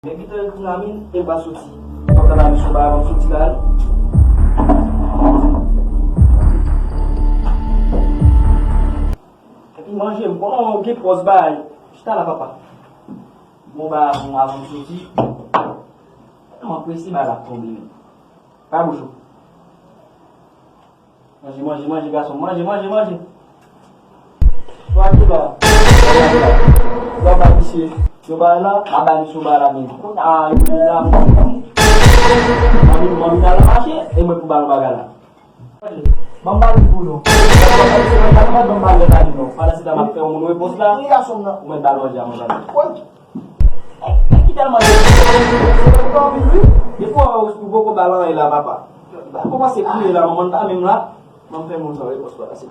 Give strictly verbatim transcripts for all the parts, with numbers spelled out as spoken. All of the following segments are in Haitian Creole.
Men pito yo kounye a menm, e m pa soti. Fòk ta ba misye yon bagay, m soti la. Epi manje, m konnen w gen pòz bagay. Chita la, papa. Bon, bagay bon avan m soti. Tèlman prese, bagay la ap tonbe menm. Pa bouch ou. Manje, manje, manje, gason. Manje, manje, manje. Twa ki la. Twa ba misye. Yo ba la. A ba misye ba la men. Kounye a, yo la. Mami, mami, ta la mache. E mwen pou ba nou bagay la. Ban m ba nou pou nou. Ban m ba nou bagay la non. Pandan se tan m ap fè yon moun repons la. Ni gason nan. Ou mèt ba nou manje a manje. Ki tèlman de. Depi w wè ou poko ba l anyen la, papa. Kòmanse kriye la, manman n pa menm la. Ban m fè moun sa repons pa pase.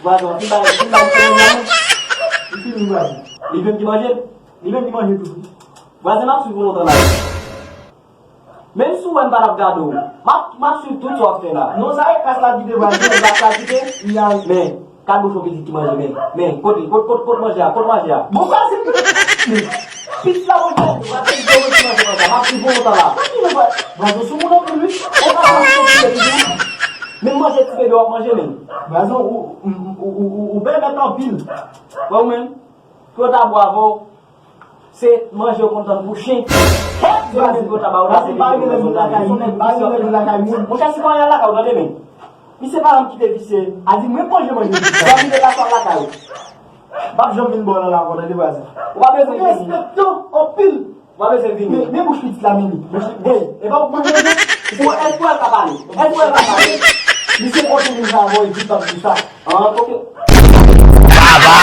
Vwazen, ki bay, ki bay fè yon moun. Li fini vwazen. Li menm ki manje? Li menm ki manje tou. Vwazen, m ap swiv ou lontan la. Menm si w wè m pa t ap gade w, m ap, m ap swiv tout sa w ap fè la. Non, sa e klas la kite vwazen, klas la kite. Men, kat bouch yon pitit ki manje, men, men, kote, kot, kot, kot manje a, kot manje a? Bon, vwazen, pitit la manje, vwazen, vwazen, vwazen, m ap swiv ou lontan la. Vwazen sou moun anpil, wi. Ou pa konn sou moun anpil, wi. Menm manje ti bebe w ap manje, menm. Vwazen, ou, ou, ou, ou, ou, ou bèbèt anpil. Wè ou menm, pou yo ta bwè avè w, se manje yo konn tann pou chen. Se yo menm pou yo ta ba w la, se yo menm pou yo ta ba w la. Monchè, si mwen al lakay ou, tande, men. Misye pa janm kite visye. A di, mwen manje manje. Sa vide la sot lakay ou. M ap janm vin bò nan la ankò, tande, vwazen. Ou pa bezwen vini. Respekte w anpil. Ou pa bezwen vini. Men, men bouch pitit la, men li. Bouch, hey, e pa ou k manje, non? Ou, èske w ka pale? Èske w ka pale? Misye kontinye sa avè w, e di sa, di sa. Ah, ok. Baba!